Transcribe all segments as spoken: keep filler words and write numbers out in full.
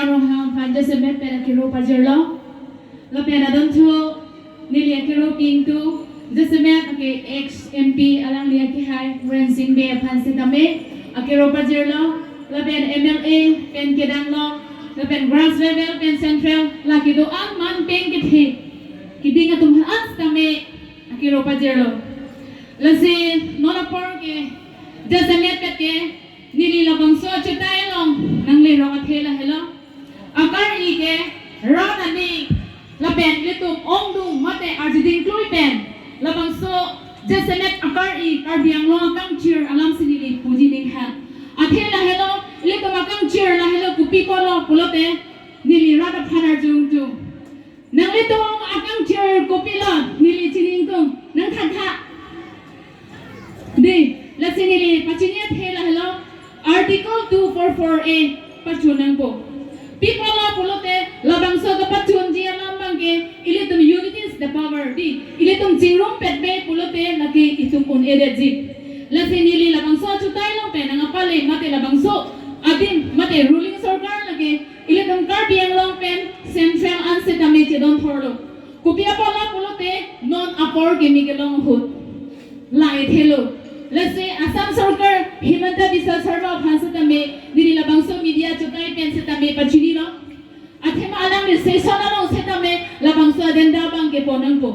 Ronghang aphan jasemet pen akero pajirlo. Lapen adunthu neli akero pi ingtung jasemet ake ex M P alangli akehai Rensing Bey aphan setame akero pajirlo. Lapen M L A pen kedamlo. Lapen grassroots level pen central la kedo-an man pen kethe keding atum aphan setame akero pajirlo. Lasi non apor ke jasemet pen ke neli labangso achetai along nanglerok athe lahelo. Akari ke rat aning lapen ilitum ongdung mate arjiding klui pen labangso jasemet akari Karbi Anglong akangchir alam si neli puji ning ha. Athe lahelo, ilitum akangchir lahelo, kopi apotlo pulote neli rat aphan arju ingtung. Nanglitum akangchir kopilo neli chini ingtung, nangthan tha. Dei, lasi neli pachini athe lahelo, Article two four four A pachun nangpo. Pi apotlo pulote labangso kapachunji alam abang ke ilitum unity is the power, dei, ilitum chingrumpet be pulote lake itum un-edetji. Lasi neli labangso achetai along pen nangpale mate labangso adim mate ruling sorkar lake ilitum Karbi Anglong pen central an setame chedon thorlo. Kopi apotlo pulote non apor kimi kelong ahut la ethelo. Lasi Assam sorkar Himanta Biswa Sarma aphan setame neli labangso media achetai pen setame pachinilo. Athema alangli session along setame labangso agenda abang ke pon nangpo.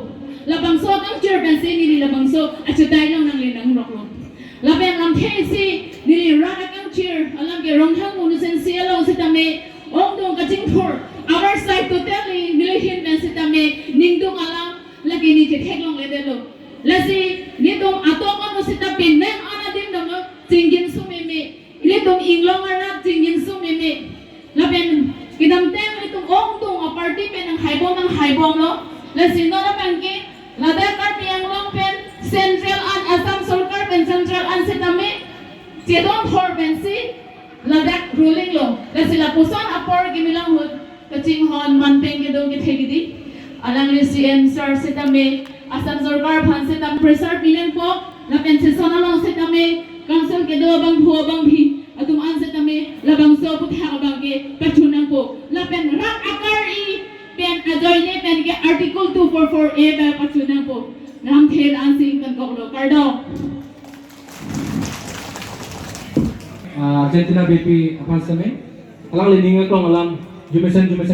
Labangso akangchir pensi neli labangso achetai along nangli nangroklo. Lapen lamthe isi neli rat akangchir alam ke Ronghang constituency along setame ongdung kachingthur, our side totally neli ahin pen setame ningduk alam lake neli chetheklongledetlo. Lasi nelitum atok ano seta penang an adim damlo, chingjinso meme. Ilitum inglong arnam chingjinso meme. Lapen kedamtang ilitum ongdung aparty pen nanghaibom nanghaibomlo. Lasi non abang ke ladak Karbi Anglong pen central an, Assam sorkar pen central an setame chedon thor pensi ladak ruling lo. Lasi lapuson apor kimi lang ahut kachinghon man pen kedo kethe keding. Alangli C M sir setame, Assam sorkar aphan setame pressure pi nangpo. Lapen session along setame council kedo abangphu abangphi atum an setame labangso aputhak abang ke pachun nangpo. Lapen rat akari pen ajoine pen ke Article two four four A pen pachun nangpo. Lamthe la-an si ingtonkoklo, kardom. Ah, Argentina B P aphan setame, alangli ning aklong alam jumesen jumesen